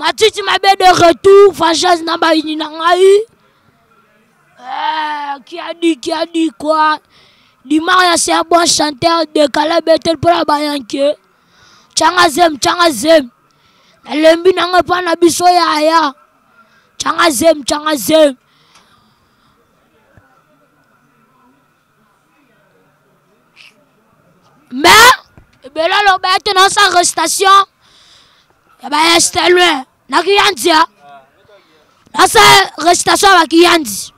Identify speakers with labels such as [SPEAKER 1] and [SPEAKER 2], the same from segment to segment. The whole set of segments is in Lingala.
[SPEAKER 1] Matiti mabe de retour, vengeance na bayini na ngai. Eh, qui a dit, qui a dit quoi? Di Maria c'est un bon chanteur, décalé betel pour la bayanke. Changa zem, changa zem. Nalembi nanga pa na biso yaya. Changa zem, changa zem. Mais ebele aloba ete naosa arrestation ya baestelue na kiyanzi ya naosa arrestation ya bakiyanzi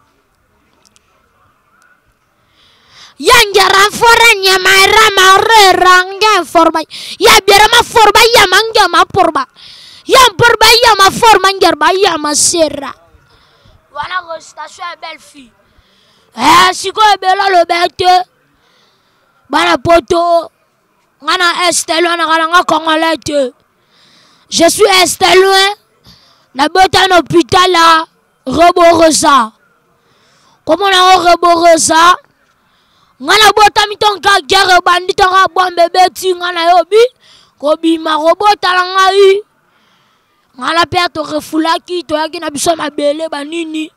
[SPEAKER 1] yangera mfore nyama erama rera nge forba ya biera ma forba ya mange ma porba ya mporba ya ma forma ngerba ya ma sera wana arrestation ya belle fille. Eh, sikoyo ebele aloba ete bana poto nga na est loin naka na nga congolais te. Je suis est loin, nabota na hôpital ya Reborosa. Komona yango Reborosa, nga nabotami ntongo kaka guerre ebandi, ntongo kaka bombe ebeti nga nayobi kobima kobota na ngai. Nga na père torefulaki, toyaki na biso mabele banini,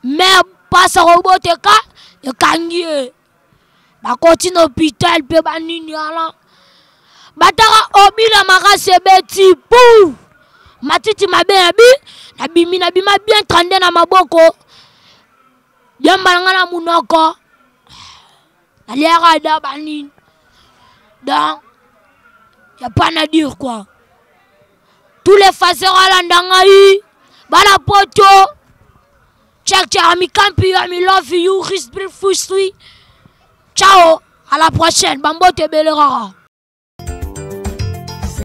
[SPEAKER 1] mais pasa koboteka ekangi ye, bakoti na hôpital mpe banini wana bataka obila makasi ebeti pu matiti mabe na bi nabimi nabima bien 32 na maboko diamba na nga na munoko naliaka da banini. Donc ya pas na dire quoi, tous les phaseurs alanda ngai bana poto check check ami kampi ami love you risbri fusui. Ciao, à la prochaine, bambote ebele kaka.